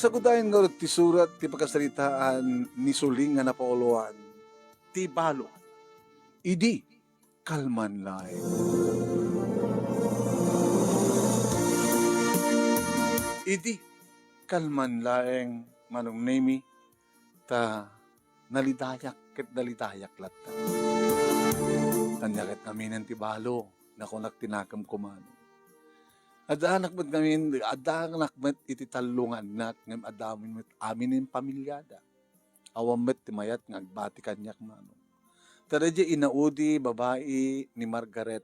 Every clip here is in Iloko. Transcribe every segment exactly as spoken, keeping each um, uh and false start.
Sagudayen ngarud ti surat ti pakasaritaan ni Suling nga napauluan, ti balo. Idi kalman laeng. Idi kalman laeng, Manong Nemi, ta nalidayak ket nalidayak latta. Ania ket ngaminen ti balo, nakunak ti nakemko, Manong. Addaanak met ngamin, addaanak met iti tallo nga annak, ngem adda amin met, amin in pamiliada. Awan met ti mayat nga agbati kaniak, Manong. Ta daydiay inaudi, babai ni Margaret,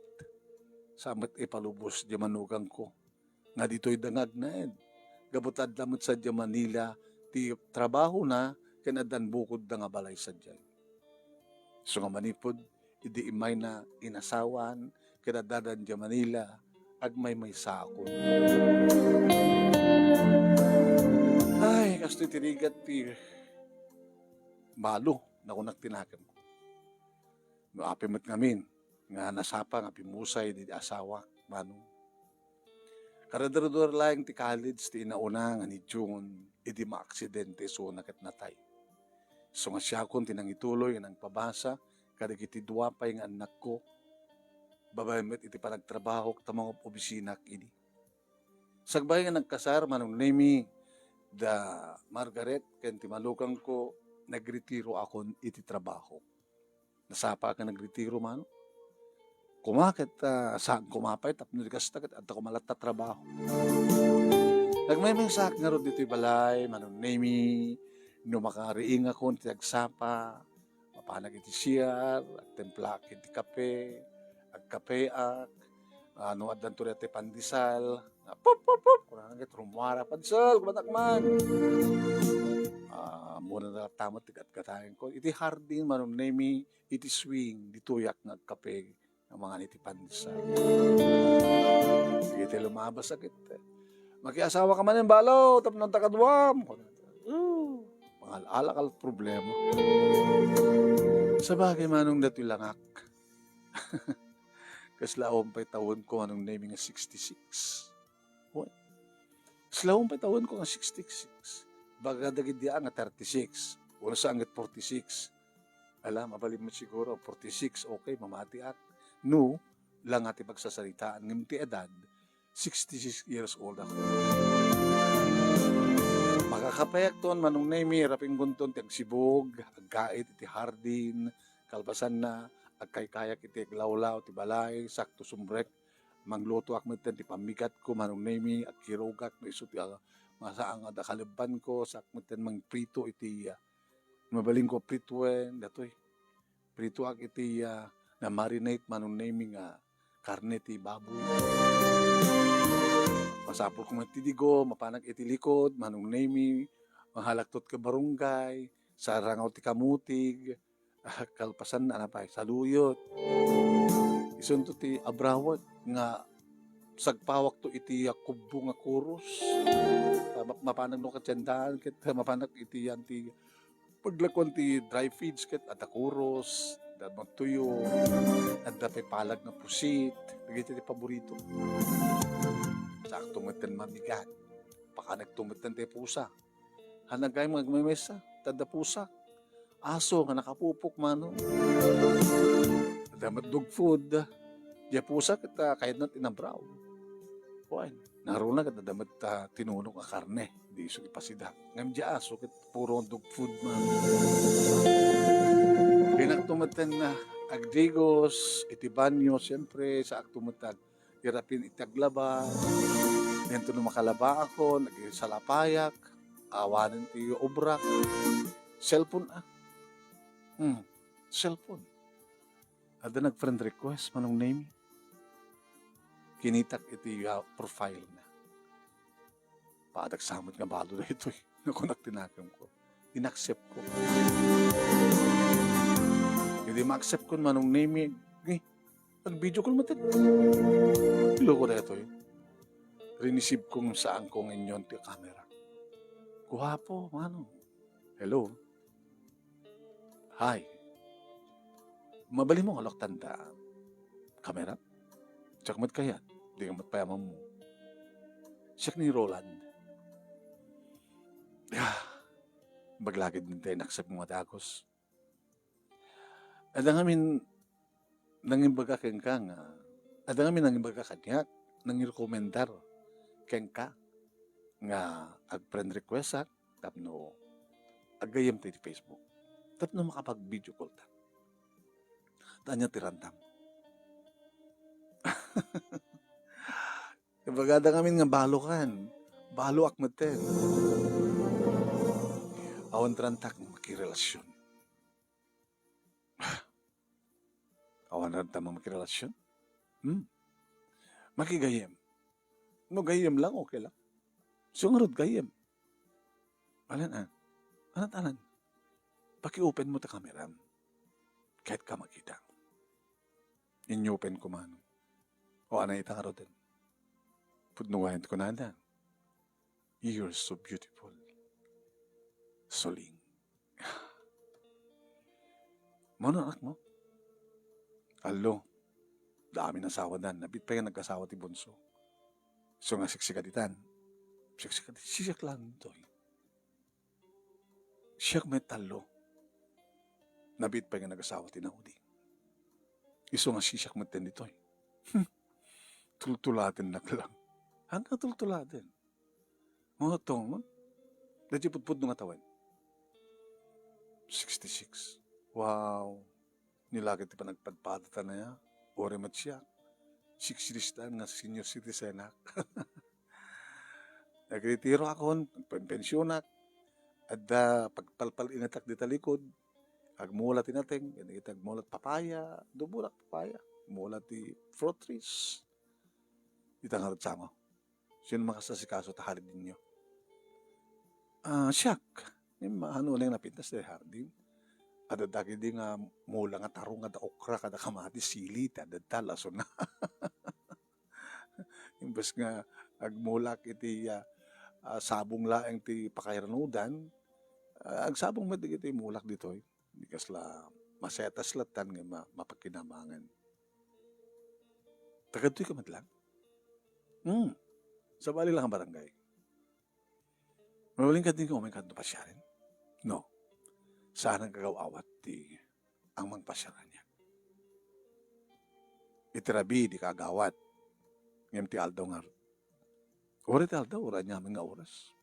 sa met ipalubos di manugangko nga ditoy da nga agnaed. Gapu ta adda met sadiay Manila ti trabahona ken addan bukodda nga balay sadiay. Isu nga manipud idi immayna inasawan ket addadan diay Manila, agmaymaysaakon. Ay, kastoy ti rigat ti balo, nakunak ti nakemko. No apay met ngamin nga nasapa nga pimmusay di asawak, Manong. Karadarudor laeng ti college ti inauna nga ni June, idi maaksidente isuna ket natay. Isu nga siakon ti nangituloy nga nangpabasa kadagiti dua pay nga annakko, babaen met iti panagtrabahok ta mangub-obisinak idi. Sakbay nga nagkasar, Manong Nemi, da Margaret ken ti manugangko, nagretiroakon iti trabaho. Nasapa nga nagretiro, Manong. Koma ket, ah, saan koma pay tapno di kasta ket adda koma latta trabaho. Nagmaymaysaak ngarud ditoy balay, Manong Nemi, no makariingakon iti agsapa, mapanak iti C R, agtimplaak iti kape, agkapeak, ah, no addanto daytoy pandesal, ah, pup, pup, pup, kunana ket, "Rumuara, Padsol, kumanak man." Ah, ammona na latta met ti gatgataenko. Iti hardin, Manong Nemi, iti swing, ditoyak nga agkape nga mangan iti pandesal. Sige, ti lumabas a ket, "Makiasawa ka manen, balo, tapno adda kaduam." Pangal-alak a problema. Sabagay, Manong, datoy langak. Kasla awan pay tawenko, Manong Nemi, nga sixty-six. Wen, kasla awan pay tawenko nga sixty-six. Baga dagiti a nga thirty-six. Wenno saan ket forty-six. Ala, mabalin met siguro, forty-six, okay, mamatiak. No, langa ti pagsasaritaan, ngem ti edad, sixty-six years old ako. Makakapeakton, Manong Nemi, rapingkonton ti agsibug, aggait iti hardin, kalpasanna, agkaykayak iti aglawlaw ti balay, sakto sumrek, manglutoak metten ti pammigatko, Manong Nemi, agkirugak no isu ti, ah, masaan nga adda kalebbanko, saak metten mangprito iti, ah, mabalinko pritoen, datoy. Pritoak iti, ah, na-marinate, Manong Nemi, nga karne ti baboy. Masapulko met ti digo, mapanak iti likod, Manong Nemi, manghalaktot ket barunggay, sarangaw ti kamutig, kalpasanna, ano pay, saluyot. Isunto ti abrawek nga sagpawakto iti, ah, kubbo nga kuros. Ah, map-, mapanak no ket siandaan, ket mapanak iti yan ti paglakuan ti dry feeds ket adda kuros, adda met tuyo, adda pay palag nga pusit, dagiti ti paborito. Sakto metten mamigat. Pakanekto metten ti pusa. Hanagay nga agmemesa, ta adda pusa. Aso nga nakapupok, Manong. Adda met dog food. Diay pusa ket, ah, kayatna ti nabraw. Wen, naruna ket adda met, ah, tinunok a karne. Di isu ipasidak. Ngem diay aso ket puro dog food, Manong. Pinakto metten, ah, agdigos iti banyo, siempre, saakto met ag-, irapin iti aglaba. Ngem no makalabaakon, agsalapayak, awanen ti obrak. Cellphone, ah. Hmm, cellphone. Adda nag-friend request, Manong Nemi. Kinitak iti, ah, profile na. Padak sa met nga balo daytoy. Nakunak ti nakemko. In-accept ko. Idi ma-accept ko, Manong Nemi, eh, nag-video call met. Loko daytoy. Rinisib ko nga saanko nga inyon ti camera. Guwapo, Manong. Hello. Hi. Mabalin mo nga laktan ta kamera? Siak met kayat, di ka met pay ammo. Siak ni Roland. Imbag la ketdi ti inaksepmo nga dagus. Adda ngamin nangimbaga kenka nga, adda ngamin nangimbaga kaniak, nangirekomendar kenka nga ag-friend requestak tapno aggayyemta iti Facebook. Tapno makapag-video callta. Ta ania ti rantam? Imbagada ngamin nga balokan. Baloak metten. Awan ti rantak nga makirelasion. Awan rantam nga makirelasion? Hmm. Makigayyem. No gayyem lang, okay lang. So, ngarud gayyem. Alan, ah. Alan, alan. Paki-open mo ta kameram. Ket ka makita. Inyo pen kumano. O, anay ita ngaruden. Pudno nga kunada. You're so beautiful. Soling. Mano anak mo? Allo. Dami na asawa dan. Nabiit pay nga nag-asawa ti bunso. So nga siksika ditan. Siksika di, siak lang toy. Siak met tallo. Nabiit pay nga nag-asawa ti naudi. Isu nga sisiak met ten ditoy. Hmm. Tultulatennak lang. Haan nga tultulaten? Mga tong, no? Daytoy pudpudno nga tawen. Sixty-six. Wow. Nilakit ti panagpadpadatan na ya. Ore met siak. Sixty-six nga senior citizenak. Nagretiro akon, nagpenpensionak. Adda pagpalpal-ingetak dita likod. Agmula ti nateng, ken iti agmulat papaya, dumulak papaya. Agmulat ti fruit trees. Ita nga ragsango. Sino makasasikaso ta hardinyo? Ah, siak. Ni maano lang napintas ti hardin. Adda dagiti nga mula nga tarong, adda okra, adda kamatis, sili, ti adda ta, lasona. Imbes nga agmulak iti, ah, ah, sabong laeng ti pakairanudan, ah, agsabong met dagiti mulak ditoy. Di kasla masetas lattan nga ma-, mapakinamangan. Tagadtoy ka met lang? Hmm. Sabali lang a barangay. Mabalin ka din nga umaykad no pasiaren? No. Saan ang kagaw-awat ti ang mangpasiar kaniak? Iti rabii di kaagawat. Ngem ti aldaw nga, ura ti aldaw, ura aniaman nga oras.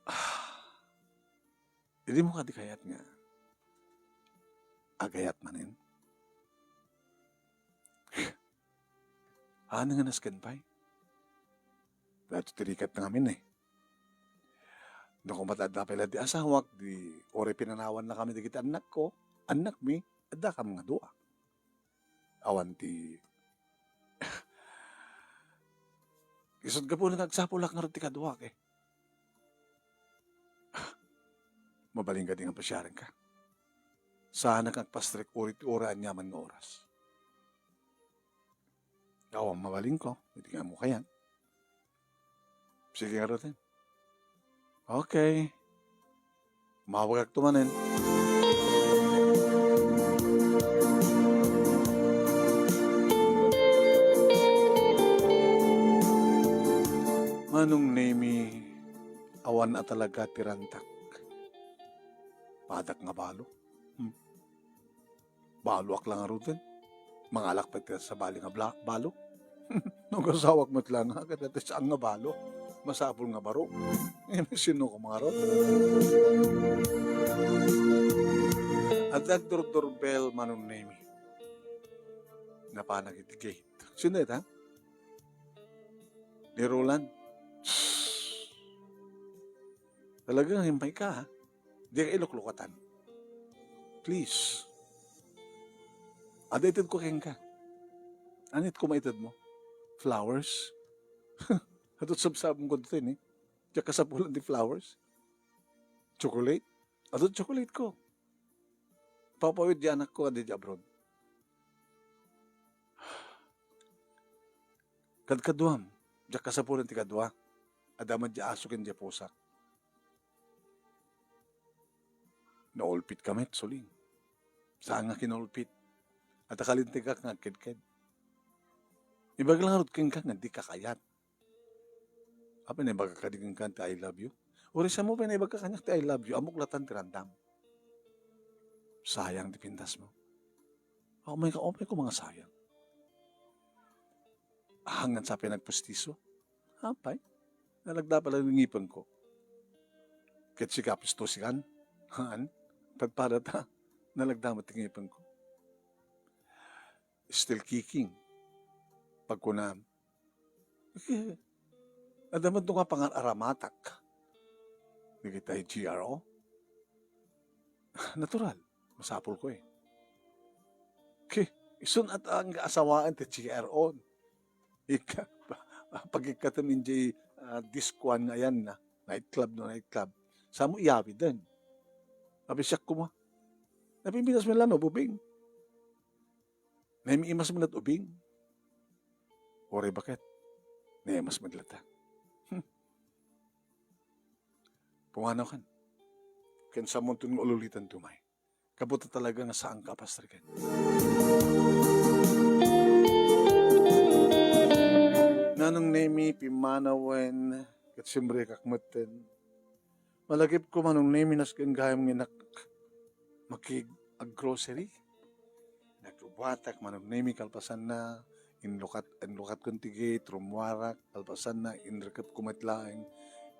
Ah, idi mo kadi kayat nga agayat manen? Ano nga nasken pay? Daytoy ti rigat ngamin, eh. No koma ta adda pay la di asawak, di uray pinanawanna kami dagiti annakko, annakmi, adda kam nga dua. Awan ti Isut' gapuna nga agsapulak ngarud ti kaduak, eh. Mabalin kadi nga pasiarenka? Saanak nga agpastrek uri ti ura aniaman nga oras. Awan mabalinko, iti nga ammo kayan. Sige ngarud, eh. Okay. Mawagakto manen. Manong Nemi, awan a talaga ti rantak. Padak nga balo. Hmm. Baloak la ngaruden. Mangalak pay ti sabali nga bla-, balo. No agasawak met la nga, ket ti saan nga balo. Masapul nga baro. Ngem sino ko mangarod? Adda agdurdurbel, Manong Nemi. Napanak iti gate. Sino ita? Ni Roland. Talaga nga impay ka, ha? Di ka iluklukatan. Please. Ada ited ko kenka. Anit ko maited mo? Flowers? Adut sabsabong ko dito, ni. Diyak kasapulan di flowers. Chocolate? Adut chocolate ko. Papawid di anak ko, adi di abroad. Kadkaduam, diak kasapulan ti kadua, adda met di aso ken di pusak. Naulpit ka met, Suling. Saan nga kinaulpit? Adda kalintegak nga agkedked. Ibagak la ngarud kenka nga di ka kayat. Apay, naibaga kadi kenka ti I love you? Uray siak met pay naibagka kaniak ti "I love you," ammok latta ti randam. Sayang ti pintasmo. Umay ka, umay ko nga sayang. Ahangan sa pinagpustiso. Apay, nalagda pay laeng ti ngipengko. Ket sika, pustosi kan? Haan? Padpadata, nalagda met ti ngipengko. Still kicking. Pagkunam, "Eh, adda met no nga pangararamatak dagiti G R O?" Natural, masapulko, eh. Ki, isun at ang asawaen ti G R O. Ika, pagikkatem idiay, ah, disco nga ayanna, nightclub no nightclub. Samo iyawiden. Abisiak koma. Napimpitas met la no ubing. Naim-imas met ubing. Uray baket. Naimas met latta. Hmm. Pumanaw kan. Ken samonton nga ululitan to, may. Kabuta talaga nga saanka a pastriken. Nanong Nemi, pimmanawen, ket simrekak metten. Malagipko, Manong Nemi, nasken gayam nga inak makig-aggrocery. Nagrubuatak, Manong Nemi, kalpasanna, inlukat, inlukatkon ti gate, rummuarak, kalpasanna, inrekepko met laeng.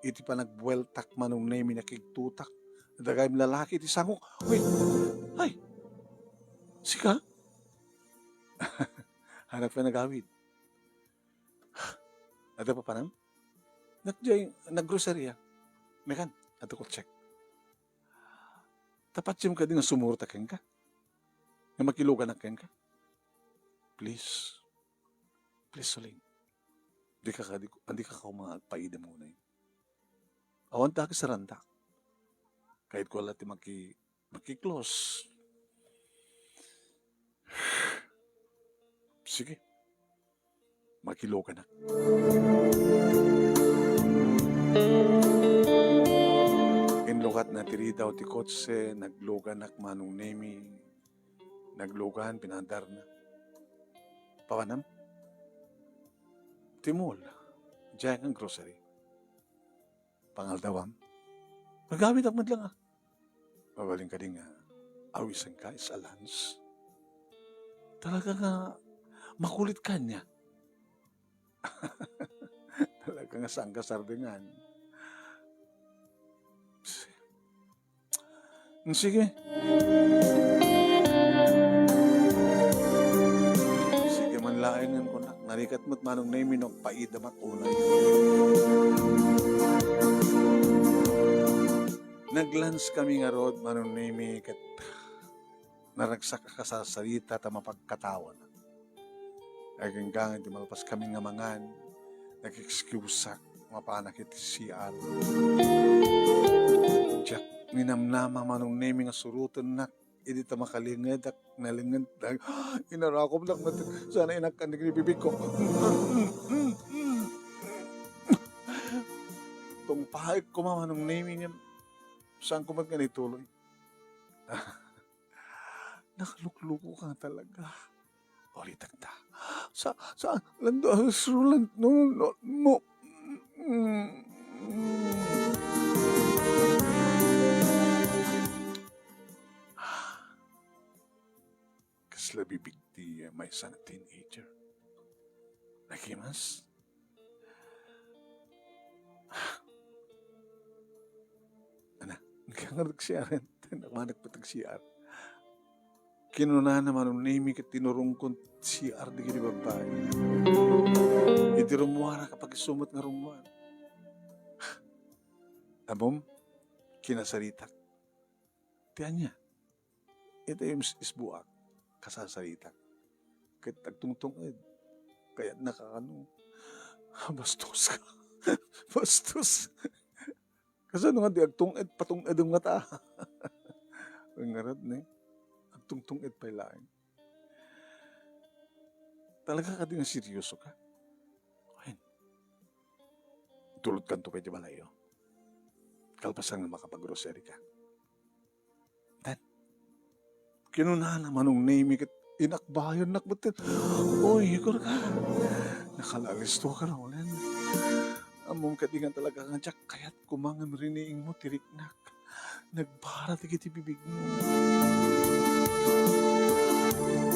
Iti panagbueltak, Manong Nemi, nakigtutak. Adda gayam lalaki iti sangok. Uy! Ay! Sika? Anak pay nagawid. Adda papanam? Nak-, jay, naggroceria. Mekan, adda ko check. Ta patiem kadi nga sumurot kenka? Nga makiluganak kenka? Please. Please, Soling. Dika kadi, dika koma agpaidam unay. Awan ta akisaranta. Kayatko la ti maki-, maki-close. Sige. Makiluganak. Inlukatna ti ridaw ti kotse, nagluganak, Manong Nemi. Naglugan, pinadarna. Papanam? Ti mall. Diay nga grocery. Pangaldawam? Nagawidak met lang, ah. Mabalin kadi nga awisenka, Miss Alans? Talaga nga makulit ka ania. Talaga nga saanka sardengan. Sige. Sige man laeng, kunak. Narigat met, Manong Nemi, no agpaidamak unay. Nag-lunch kami ngarud, Manong Nemi, ket naragsak a kasasarita ta mapagkatawanak. Agingga nga iti malpas kami nga mangan, nag-excuseak mapanak iti C R. Diak ninamnama, Manong Nemi, nga surotennak idi ta makalingedak, nalingedak, inarakopnak met sana inakkan dagiti bibigko. Tungpaek koma, Manong Nemi, ngem saanko met nga naituloy. Nakalukluko ka talaga. Ulitek ta. Sa, sa, lando, Roland, no, no, no. Kasla bibig ti maysa nga teenager. Nakimas? Ana, nagkangarag C R, nakmanak pa tag C R. Kinunana, Manong Nemi, ket tinurongkon C R dagiti babbai. Iti rummuarak a pagisumot nga rummuar. Ammom, kinasaritak. Ti ania? Ita yung is-, isbuak, kasasaritak. Ket agtungtunged. Kayatna ka kano. Bastos ka. Bastos. Kasano nga di agtunged, patungedem nga ta. Ang ngarad ni. Agtungtunged pay laeng. Talaga kadi nga seryoso ka? Wen. Tulod kanto pay ti balayyo. Kalpasan nga makapag-grocery ka. Then, kinunana, Manong Nemi, ket inakbayannak metten. Oy, kurka. Nakalaalisto ka, Roland. Mom, kadi nga talaga nga diak kayat koma nga riniingmo ti riknak. Nagbara dagiti bibigmo.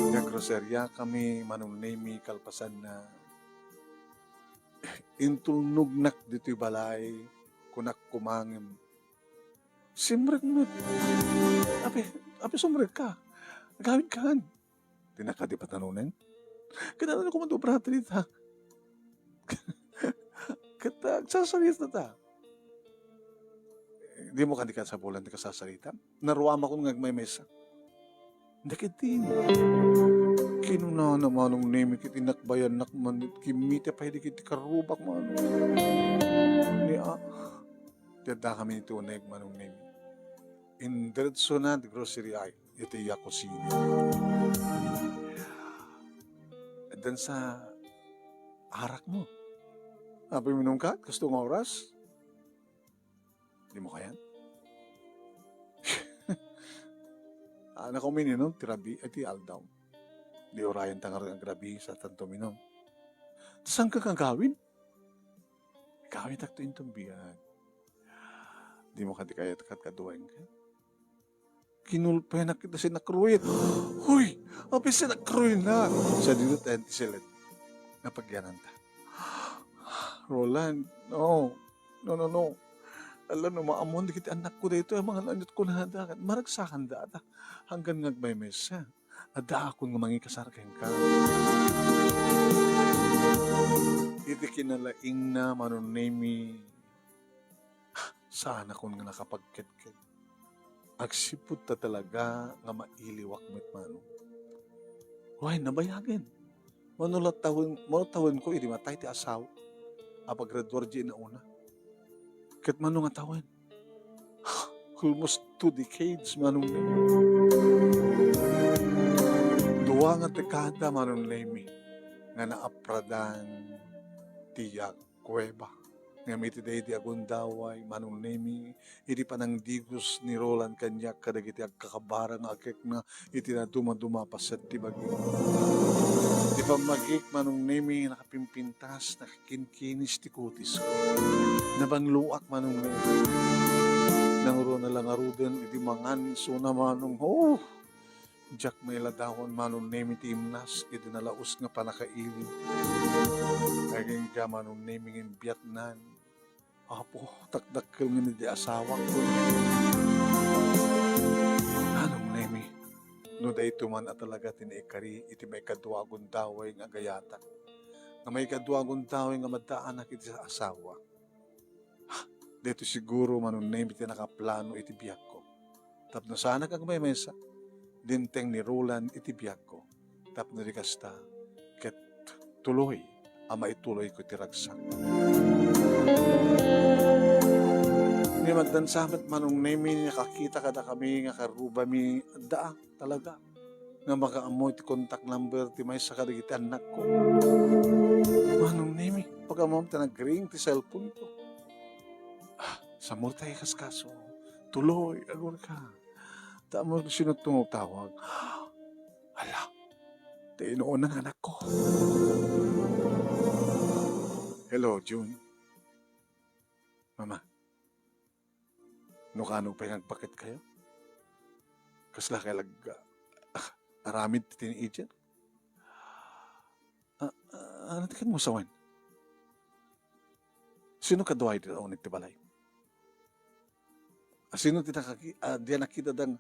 Nagroseriakami, Manong Nemi, kalpasanna, intulnognak ditoy balay, kunak koma ngem, simrek met. Apay, apay, sumrekka? Agawidkan. Ti nakadi patanonen? Kinahanglan ko man ti obra dita. Ket agsasarita ta. Dimo kadi kasapulan ti kasasarita? Naruamakon nga agmaymaysa. Dagiti kinunana, Manong Nemi, ket inakbayannak man, kimmite pay dagiti karrubak, Manong. Ni a-, ti addakami iti uneg, Manong Nemi. Indiretso na ti grocery aisle iti iya kusina. Addan sa arakmo. Apay, uminumka? Kasto nga oras? Dimo kayat? Anak, uminom ti rabii, ay, ti aldaw. Di urayenta ngarud nga agrabii, saanka uminom. Saanka agawid? Agawidakto inton biag. Dimo kadi kayat ket kaduaenka? Kinulpenak iti sinakruit. Huy! Apay, sinakruitna? Sa dino tayan ti siled nga pagyananta. Roland, no. No, no, no. Ala, no maammoan dagiti annakko daytoy a mangan-anut kunada, ket maragsakanda ta. Hanggan nga agmaymaysa, addaakon nga mangikasar kenka. Iti kinalaingna, Manong Nemi, saanakon nga nakapagkedked. Agsipud ta talaga nga mailiwak met, Manong. Wen, nabayagen. Mano la tawen, mano tawenko idi matay ti asawa a paggraduar diay nauna. Ket mano nga tawen? Almost two decades, Manong Nemi. Dua nga dekada, Manong Nemi, nga naapradan ti yag kuweba. Ngem iti daydi a gundaway, Manong Nemi, idi panangdigos ni Roland kaniak kadagiti agkakabara nga agkekna iti nadumaduma a paset ti bagik. Ti pammagik, Manong Nemi, nakapimpintas, nakakinkinis ti kutisko. Nabangloak, Manong Nemi. Nangruna la ngaruden idi mangan isuna, Manong. Oh! Diak mailadawan, Manong Nemi, ti imnas iti nalaus nga pannakaili. Agingga, Manong Nemi, ngem biatnan. Apo, dakdakkel nga ni di asawak. Manong Nemi, no daytoy man a talaga ti naikari iti maikadua a gundaway nga agayatak, nga maikadua a gundaway nga maddaanak iti asawa, daytoy siguro, Manong Nemi, ti nakaplano iti biagko. Tapno saanak agmaymaysa, dimteng ni Roland iti biagko. Tapno di kasta, ket tuloy a maituloyko ti ragsak. Ngem addan sa met, Manong Nemi, nakakita kadakami nga karrubami, adda, talaga, nga makaammo iti contact number ti maysa kadagiti annakko. Manong Nemi, pag-ammom ta nag-ring ti cellphone-ko. Ah, samuray ti ikaskaso. Tuloy, agurka. Ta ammom sino ti tumawag. Hala, ti inuunan nga anakko. Hello, June. Mama, no kano pay nga agpaketkayo? Kasla kay lag-, ah, aramid ti teenager? Ah, ah, ano ti ket mo sawen? Sino kadua iti uneg ti balay? Ah, sino ti nakaki-, ah, di a nakita dang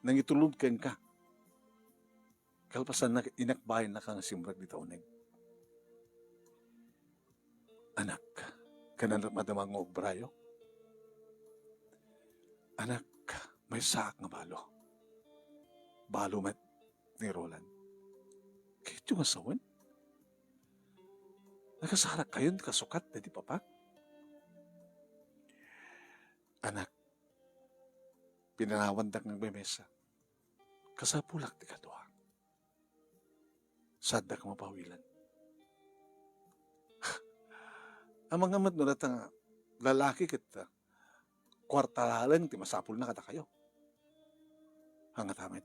nangitulod kenka? Kalpasanna, inakbayannaka nga simrek dita uneg. Anak, kanan madama nga obrayo? Anak, maysaak nga balo. Balo met ni Roland. Kayatyo nga sawen? Nakasarakkayon ti kasukat daydi papa? Anak, pinanawandak nga agmemesa. Kasapulak ti kadua. Saandak nga mapawilen. Amangan met no dayta nga lalaki ket, ah, kuarta laeng ti masapulna kadakayo. Angata met.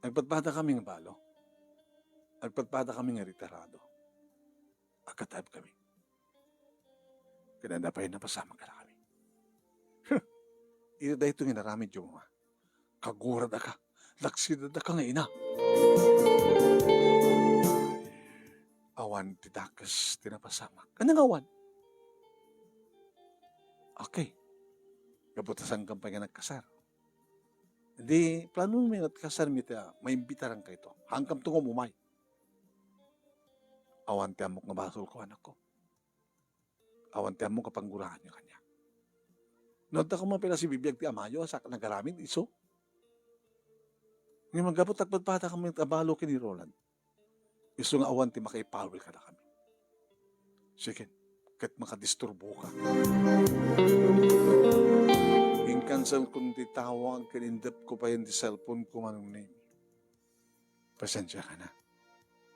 Agpadpadakami nga balo. Agpadpadakami nga retirado. Agkataebkami. Ket adda pay napasamak kadakami. Iti daytoy nga inaramidyo, Ama, kaguradaka, nagsidadaka nga ina. Awan ti dakes ti napasamak. Ania nga awan? Okay. Gapu ta saankam pay nga nagkasar. Di, plano mi nga kasar mi ta maimbitaranka ito. Haankam to nga umay. Awan ti ammok nga basolko, anakko. Awan ti ammok nga pangguraanyo kaniak. No adda koma pay la sibibiag ti amayo, a saan nagaramid, isu? Ngem gapu ta agpadpadakami a balo ken ni Roland. Isu nga awan ti makaipawil kadakami. Sige, ket makadisturboka. Inkanselkon ti tawag ken indepko payen ti cellphone ko, Manong Nemi. Pasensiaka na.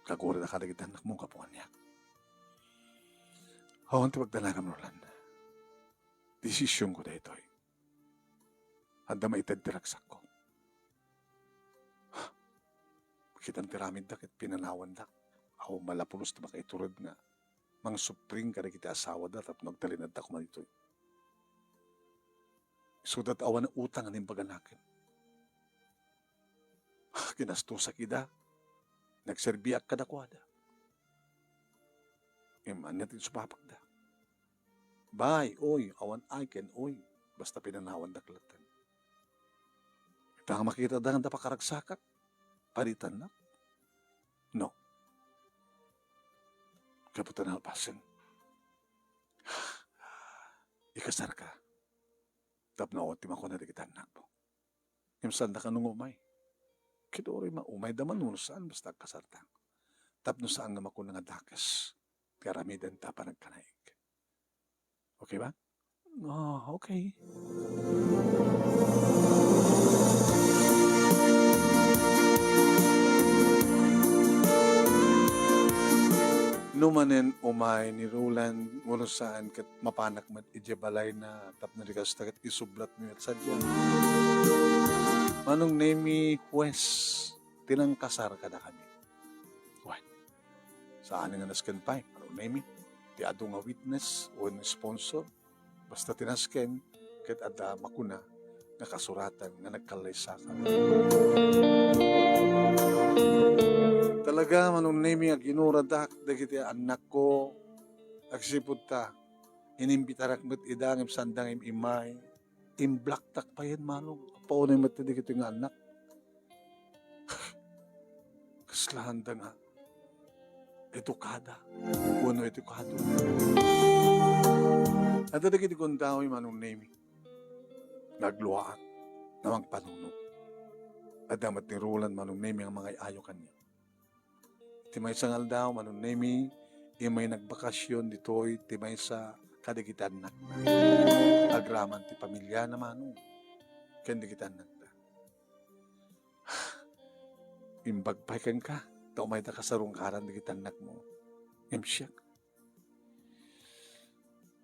Kaguradaka dagiti annakmo gapu kaniak. Awan ti pagdanagam, Roland. Desisionko daytoy. Adda maited ti ragsakko. Kitam ti aramidda ket pinanawanda. Awan man la pulos ti makaitured nga mangsupring kadagiti asawada tapno agtalinaedda koma ditoy. Isuda ta awan utang a naimbaganaken. Ginastosak ida. Nagserbiak kadakuada. Ngem ania ti insupapakda? Bay, oy, awan ay ken oy. Basta pinanawandak latten. Ita nga makitada nga adda pakaragsakak, paritannak? No. Gapu ta nalpasen. Ikasarka. Tapno awan ti makuna dagiti annakmo. Ngem saandaka nga umay. Ket uray ma-, umayda man wenno saan, basta agkasarta. Tapno saan nga makuna nga dakes ti aramidenta a panagkanaig. Okay ba? Ah, okay. No manen umay ni Roland, wenno saan ket mapanak met idiay balayna tapno di kasta ket isublatmi met sadiay. Manong Nemi, huwes ti nangkasar kadakami. Wen, saan nga nasken pay, Manong Nemi, ti adu nga witness wenno sponsor, basta ti nasken ket adda makuna nga kasuratan nga nagkallaysakan. Talaga, Manong Nemi, aginuradak dagiti annakko, agsipud ta inimbitarak met ida ngem saanda nga im-immay. Imblaktak payen, Manong. Apaunay met dagitoy nga annak. Kaslaanda nga edukada wenno edukado. Adda dagiti gundaway, Manong Nemi. Nagluaak nga mangpanunot. Adda met ni Roland, Manong Nemi, nga mangay-ayo kaniak. Ti maysa nga aldaw, Manong Nemi, immay nagbakasyon ditoy ti maysa kadagiti annakna. Agraman ti pamiliana, Manong, ken dagiti annakda. Imbag pay kenka, ta umayda kasarungkaran dagiti annakmo. Ngem siak,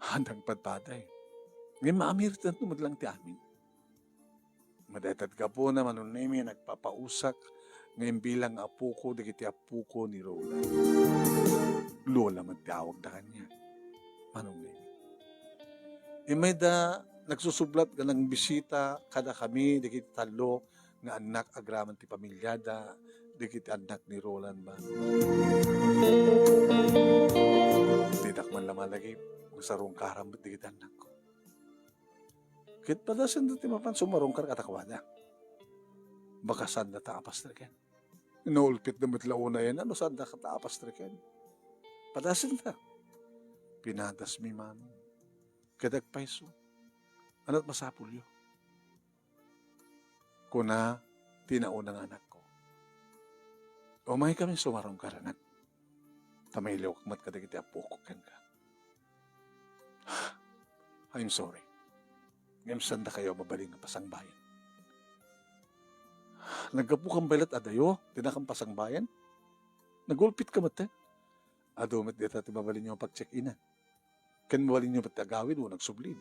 haan ti agpadpaday. Ngem maamiritento met lang ti amin. Madayta ti gapuna, Manong Nemi, nagpapausak nga imbilang nga apoko dagiti apoko ni Roland. Lola met ti awagda kaniak, Manong Nemi. Immayda nagsusublat nga nangbisita kadakami dagiti tallo nga annak agraman ti pamiliada, dagiti annak ni Roland, Manong. Didak man la malagip nga sarungkaran met dagiti annakko. Ket padasenda ti mapan sumarungkar kadakuada. Baka saanda ta apastreken. Naulpitda met la unayen a no saanda ta apastreken. Padasenda. Pinadasmi, Manong. Ket agpayso. Ania't masapulyo? Kuna ti nauna nga anakko. Umaykami sumarungkar, anak. Ta mailiwak met kadagiti apokok kenka. I'm sorry. Ngem saandakayo a mabalin nga pasangbayen. Naggapukan pay la't adayo ti dinakan pasangbayen? Nagulpitka met, eh. Adu met dita ti mabalinyo a pag-check-inan. Ken mabalinyo met ti agawid wenno agsublin.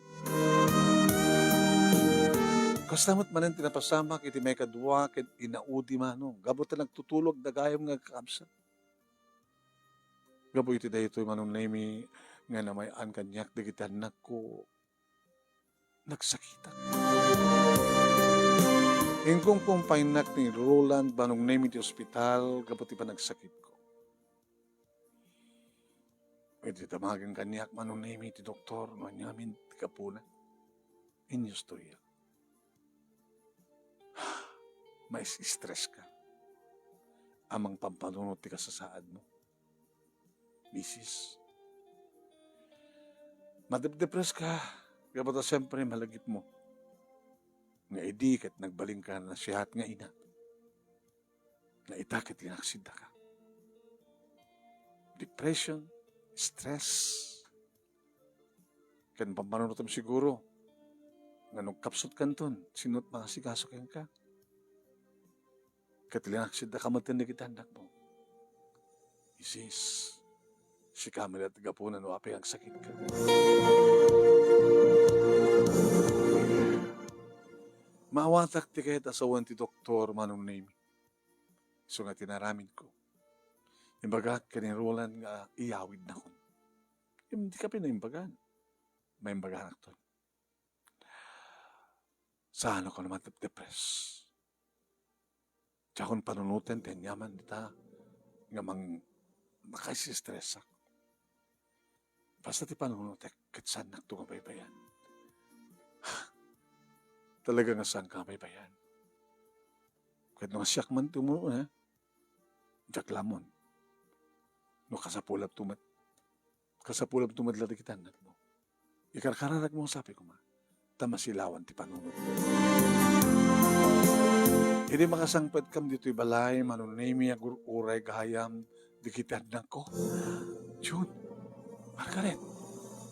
Kasta met manen ti napasamak iti maikadua ken inaudi, Manong, gapu ta nagtutulog dagayam nga agkakabsat. Gapu iti daytoy, Manong Nemi, nga namay-an kaniak dagiti annakko, nagsakitak. Inkumpaynak ni Roland, Manong Nemi, ti ospital gapu ti panagsakitko. Idi damagen kaniak, Manong Nemi, ti doktor no aniamin ti gapuna, inyustoriak. Mais-stress ka. Amangan pampanunot ti kasasaadmo. Misis, madepdepres ka, gapu ta siempre malagipmo nga idi ket nagbalinka nasihat nga ina, nga ita ket linaksidda ka. Depression, stress, ken pampanunotem siguro nga no agkapsut kanton, sino ti mangasikaso kenka? Ket linaksidda ka met ken dagiti annakmo. Isis, sika met ti gapuna no apay nga agsakitka. Maawatak ti kayat a sawen ti doktor, Manong Nemi. Isu nga ti inaramidko. Imbagak ken ni Roland nga iyawidnakon. Ngem dika pay naimbagan. Maimbaganak ton. Saanakon a madepdepres. Diakon panunoten ti aniaman dita nga mang-, makaisistresak. Basta ti panunotek ket saannakto nga baybay-an. Talaga nga saanka nga baybay-an. Ket no siak man ti umuna, diak lamon. No kasapulakto met, kasapulakto met la dagiti annakmo. Ikarkararagmo, sabi koma, ta masilawan ti panunotmo. Idi makasangpetkam ditoy balay, Manong Nemi, agur-uray gayam dagiti annakko. June, Margaret,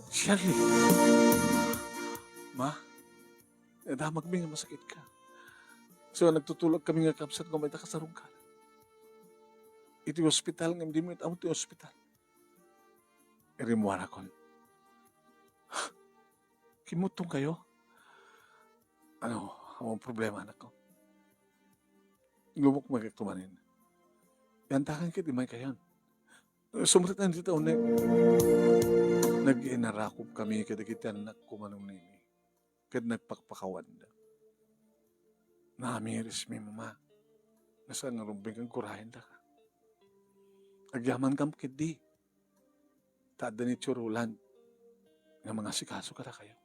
Shirley. Ma, nadamagmi nga masakitka. So, nagtutulagkami nga kabsat no mayda kasarungkaran. Iti ospital, ngem dimo it-aw ti ospital. Rimmuarakon. Kimmutongkayo? Ano, awan problema, anakko. Lumukmagakto manen. Yantakan ket imaykayon. Sumreknan dita uneg. Naginarakopkami kadagiti annakko, Manong Nemi. Ket nagpakpakawanda. Namirismi, Mama. Nasa nga rumbeng kagkurayan daka. Agyamankam ketdi. Ta adda ni Tio Roland nga mangasikaso kadakayo.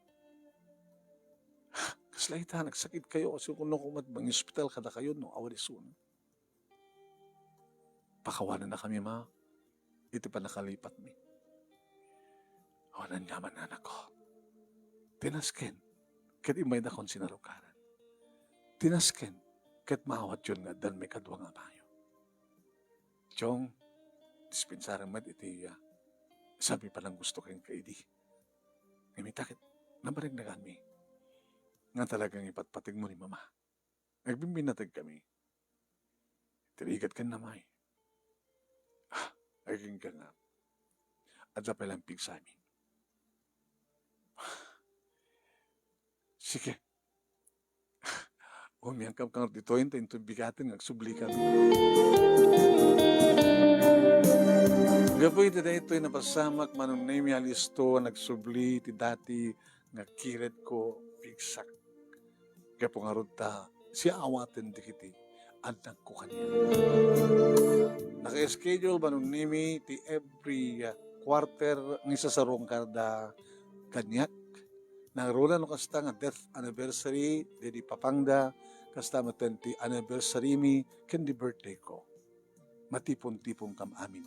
Kasla ita, nagsakitkayo, kasla kunno koma mangospital kadakayo no awan isuna. Pakawanannakami, Ma, iti pannakalipatmi. Awan aniaman, anakko. Ti nasken, ket immaydakon sinarungkaran. Ti nasken, ket maawatyon nga addan maikadua nga amayo. Chong, dispensaren met iti, ah, saanmi pananggusto kenka idi. Ngem ita ket, namarignaganmi nga talaga nga ipatpategmo ni Mama. Agbimbinnateg kami. Ti rigat ken namay. Ah, agingga nga. Adda pay lang pigsami. Sige. Umiangkam kang ditoy, ta inton bigaten nga agsublikam. Gapu iti daytoy napasamak, Manong Nemi, alisto, nagsubli ti dati nga kiredko, pigsak. Gapu ngarud ta siawaten dagiti annakko kaniak. Naka-schedule, Manong Nemi, ti every, uh, quarter nga isasarungkarda kaniak. Nangruna no kasta nga death anniversary, daydi papangda, kasta met ti anniversary mi, ken di birthday ko. Matipon-tiponkam amin.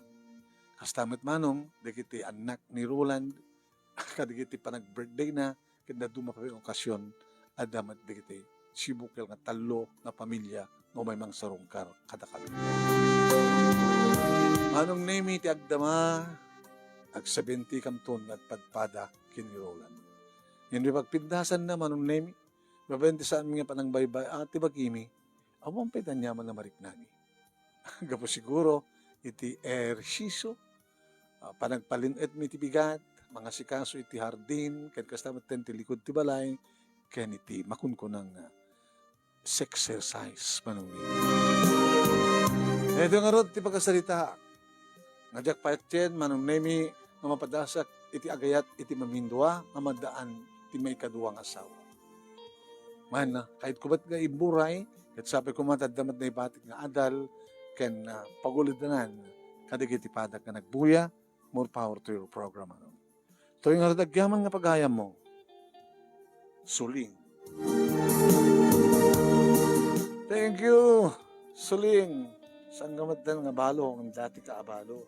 Kasta met manong, dagiti annak ni Roland, kadagiti panag-birthday na, ken dadduma pay nga okasyon, adda met dagiti sibukel nga tallo nga pamilya nga umay mangsarungkar kadakami. Manong Nemi ti agdama, agsabentikamton nga agpadpada ken ni Roland. Ngem ti pagpindasanna, Manong Nemi, babaen ti saanmi nga panangbaybay-a ti bagimi, awan pay ti aniaman a mariknami. Gapu siguro iti ehersisio, ah, panagpalin-etmi iti bigat, mangasikaso iti hardin, ken kasta met ti likod ti balay, ken iti makunkunang, ah, sexercise, Manong Nemi. Daytoy ngarud ti pakasarita nga diak patien, Manong Nemi, nga mapadasak iti agayat iti mamindua nga maddaan ti maikadua nga asawa. Man, kayatko met nga imburay, ket sapay koma ta adda met naibatik nga adal ken, ah, pagulidanan kadagiti padak nga nagbuya. More power to your program, ano. Toy nga agyamanen nga pagayammo, Suling. Thank you, Suling. Saan nga met nga balo, ang dati ka abalo.